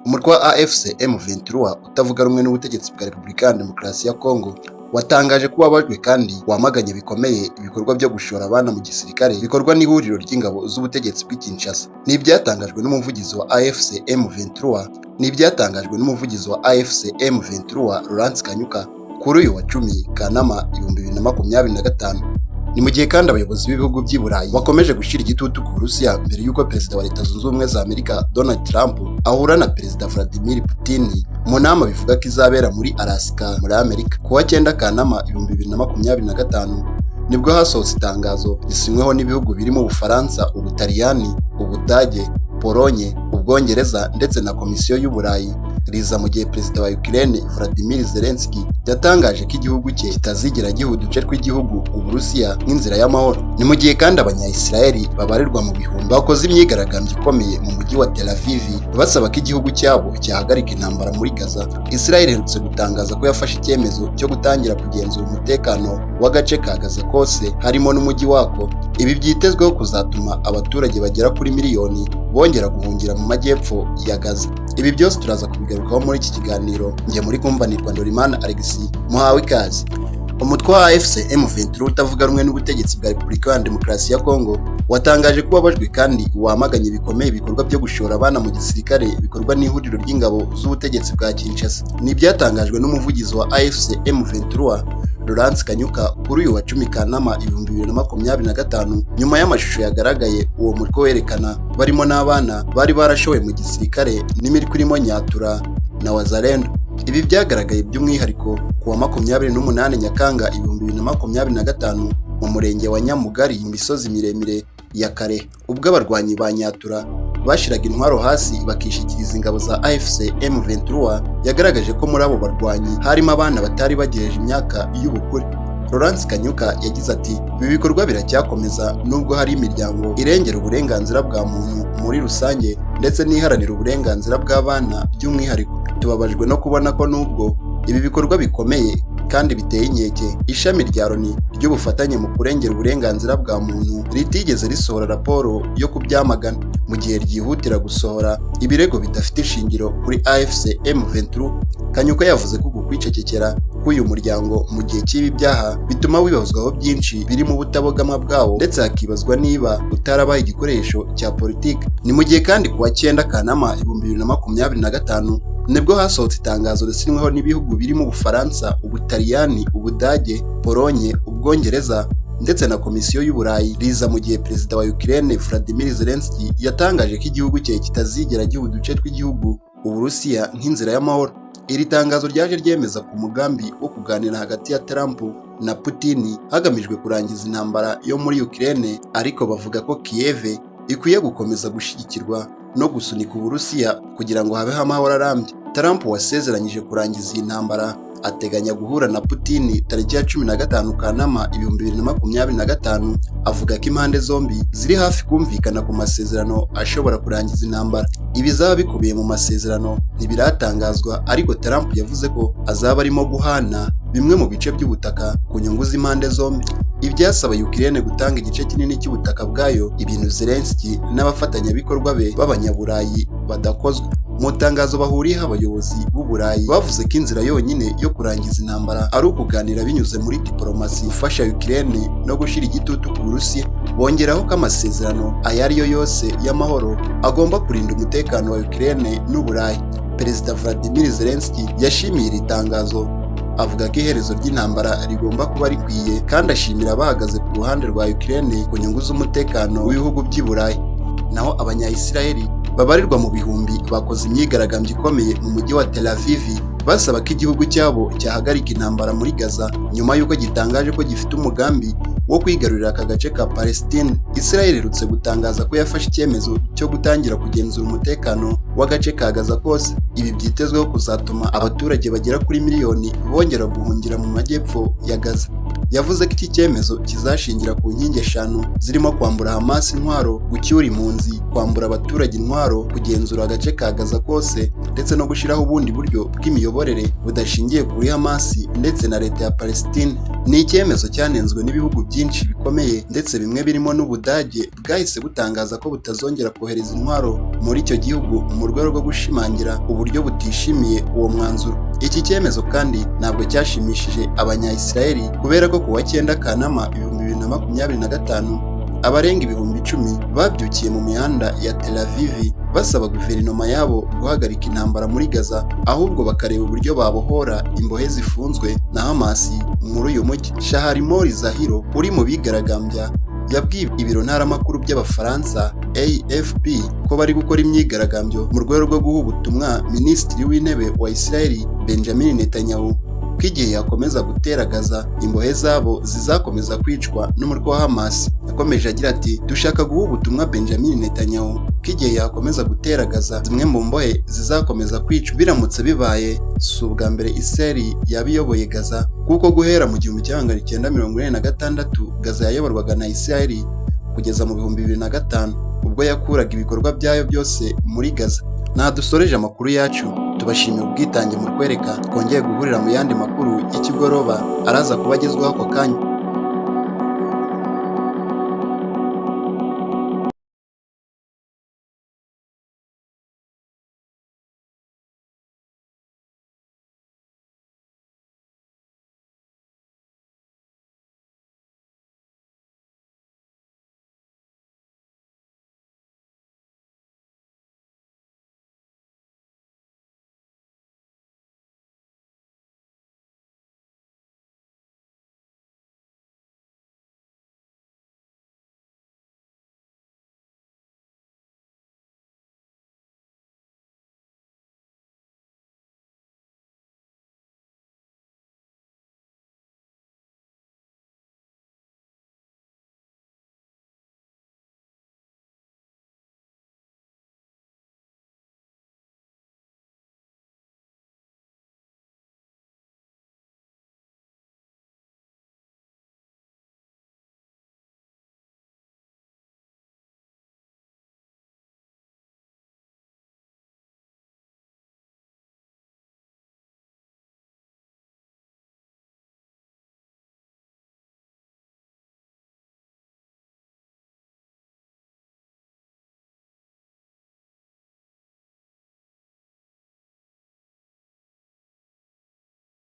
Umutwe wa AFC M23 utavuga rumwe n'ubutegetsi bwa Repubulika ya Demokarasi ya Kongo watangaje ko wababajwe kandi wamaganye bikomeye ibikorwa byo gushora abana mu gisirikare bikorwa n'ihuriro ry'ingabo z'ubutegetsi bw'i Kinshasa. Ni ibyatangajwe n'umuvugizi wa AFC M23 ni ibyatangajwe n'umuvugizi wa AFC M23 Lawrence Kanyuka kuri uyu wa 10 Kanama 2025. Ni mu gihe kandi abayobozi b'ibihugu by'i Burayi bakomeje gushyira igitutu ku Burusiya mbere y'uko Perezida wa Leta Zunze Ubumwe za Amerika Donald Trump ahura na Perezida Vladimir Putin mu nama bivuga ko izabera muri Alaska muri Amerika. Ku wa 9 Kanama 2025 nibwo hasohotse itangazo risinyweho n'ibihugu birimo Ubufaransa, Ubutaliyani, Ubudage, Polonye, Ubwongereza ndetse na Komisiyo y'Uburayi, riza mu gihe Perezida wa Ukraine Vladimir Zelensky yatangaje ko igihugu cye kitazigera giha uduce tw'igihugu Uburusiya nk'inzira y'amahoro. Ni mu gihe kandi Abanya-Israeli babarirwa mu bihumbi bakoze imyigaragambyo ikomeye mu mujyi wa Tel Aviv basaba ko igihugu cyabo cyahagarika intambara muri Gaza. Israel iherutse gutangaza ko yafashe icyemezo cyo gutangira kugenzura umutekano w'agace ka Gaza kose, harimo n'umujyi wako. Ibi byitezweho kuzatuma abaturage bagera kuri miliyoni bongera guhungira mu majyepfo ya Gaza. Ibi byose turaza kubigarukaho muri iki kiganiro. Njye muri kumva nitwa Ndorimana Alexis, muhawe ikaze. Umutwe wa AFC M23 utavuga rumwe n'ubutegetsi bwa Repubulika ya Demokarasi ya Kongo watangaje ko ubabajwe kandi wamaganye bikomeye ibikorwa byo gushora abana mu gisirikare bikorwa n'ihuriro ry'ingabo z'ubutegetsi bwa Kinshasa. Ni ibyatangajwe n'umuvugizi wa AFC M23 Lawrence Kanyuka kuri uyu wa 10 Kanama 2025, nyuma y'amashusho yagaragaye uwo mutwe werekana barimo n'abana bari barashowe mu gisirikare n'imitwe irimo Nyatura na Wazalendo. Ibi byagaragaye by'umwihariko ku wa 28 Nyakanga 2025 mu murenge wa Nyamugari mu misozi miremire ya Kalehe, ubwo abarwanyi ba Nyatura bashyiraga intwaro hasi bakishyikiriza ingabo za AFC M23. Yagaragaje ko muri abo barwanyi harimo abana batari bagejeje imyaka y'ubukure. Lawrence Kanyuka yagize ati: "Ibi bikorwa biracyakomeza nubwo hari imiryango irengera uburenganzira bwa muntu muri rusange ndetse n'iharanira uburenganzira bw'abana by'umwihariko. Tubabajwe no kubona ko nubwo ibi bikorwa bikomeye kandi biteye inkeke, ishami rya Loni ry'ubufatanye mu kurengera uburenganzira bwa muntu ritigeze risohora raporo yo kubyamagana, mu gihe ryihutira gusohora ibirego bidafite ishingiro kuri AFC M23." Kanyuka yavuze ko uku kwicecekera k'uyu muryango mu gihe cy'ibi byaha bituma wibazwaho byinshi birimo ubutabogama bwawo, ndetse hakibazwa niba utarabaye igikoresho cya politiki. Ni mu gihe kandi ku wa 9 Kanama 2025 nibwo hasohotse itangazo risinyweho n'ibihugu birimo Ubufaransa, Ubutaliyani, Ubudage, Polonye, Ubwongereza ndetse na Komisiyo y'Uburayi, riza mu gihe Perezida wa Ukraine Vladimir Zelensky yatangaje ko igihugu cye kitazigera giha uduce tw'igihugu Uburusiya nk'inzira y'amahoro. Iri tangazo ryaje ryemeza ku mugambi wo kuganira hagati ya Trump na Putin hagamijwe kurangiza intambara yo muri Ukraine, ariko bavuga ko Kiev ikwiye gukomeza gushyigikirwa no gusunika Uburusiya kugira ngo habeho amahoro arambye. Trump wasezeranyije kurangiza iyi ntambara ateganya guhura na Putin tariki ya 15 Kanama 2025, avuga ko impande zombi ziri hafi kumvikana ku masezerano ashobora kurangiza intambara. Ibizaba bikubiye mu masezerano ntibiratangazwa, ariko Trump yavuze ko azaba arimo guhana bimwe mu bice by'ubutaka ku nyungu z'impande zombi. Ibyasaba Ukraine gutanga igice kinini cy'ubutaka bwayo, ibintu Zelensky n'abafatanyabikorwa be b'Abanyaburayi badakozwa. Mu itangazo bahuriyeho, abayobozi b'u Burayi bavuze ko inzira yonyine yo kurangiza intambara ari ukuganira binyuze muri diplomasi, gufasha Ukraine no gushyira igitutu ku Burusiya. Bongeraho ko amasezerano ayo ari yo yose y'amahoro agomba kurinda umutekano wa Ukraine n'Uburayi. Perezida Vladimir Zelensky yashimiye iri tangazo, avuga ko iherezo ry'intambara rigomba kuba rikwiye, kandi ashimira abahagaze ku ruhande rwa Ukraine ku nyungu z'umutekano w'ibihugu by'i Burayi. Naho Abanya-Israeli babarirwa mu bihumbi bakoze imyigaragambyo ikomeye mu mujyi wa Tel Aviv basaba ko igihugu cyabo cyahagarika intambara muri Gaza, nyuma y'uko gitangaje ko gifite umugambi wo kwigarurira aka gace ka Palestine. Israel iherutse gutangaza ko yafashe icyemezo cyo gutangira kugenzura umutekano w'agace ka Gaza kose. Ibi byitezweho kuzatuma abaturage bagera kuri miliyoni bongera guhungira mu majyepfo ya Gaza. Yavuze ko iki cyemezo kizashingira ku nkingi eshanu zirimo kwambura Hamas intwaro, gucyura impunzi, kwambura abaturage intwaro, kugenzura agace ka Gaza kose ndetse no gushyiraho ubundi buryo bw'imiyoborere budashingiye kuri Hamas ndetse na leta ya Palestine. Ni icyemezo cyanenzwe n'ibihugu byinshi bikomeye, ndetse bimwe birimo n'Ubudage bwahise butangaza ko butazongera kohereza intwaro muri icyo gihugu mu rwego rwo gushimangira uburyo butishimiye uwo mwanzuro. Iki cyemezo kandi ntabwo cyashimishije Abanya-Israeli, kubera ko ku wa 9 Kanama 2025 abarenga 10,000 babyukiye mu mihanda ya Tel Aviv basaba guverinoma yabo guhagarika intambara muri Gaza, ahubwo bakareba uburyo babohora imbohe zifunzwe na Hamas muri uyu mujyi. Shaharimori Zahiro uri mu bigaragambya yabwiye ibiro ntaramakuru by'Abafaransa AFP ko bari gukora imyigaragambyo mu rwego rwo guha ubutumwa Minisitiri w'Intebe wa Israel Benjamin Netanyahu ko igihe yakomeza gutera Gaza, imbohe zabo zizakomeza kwicwa n'umutwe wa Hamas. Yakomeje agira ati: "Dushaka guha ubutumwa Benjamin Netanyahu ko igihe yakomeza gutera Gaza, zimwe mu mbohe zizakomeza kwicwa." Biramutse bibaye, si ubwa mbere Israel yaba iyoboye Gaza, kuko guhera mu 1946 Gaza yayoborwaga na Israel kugeza mu 2005 ubwo yakuraga ibikorwa byayo byose muri Gaza. Nta dusoreje amakuru yacu, tubashimiye ubwitange mu kwereka. Twongeye guhurira mu yandi makuru y'ikigoroba araza kuba agezweho ako kanya.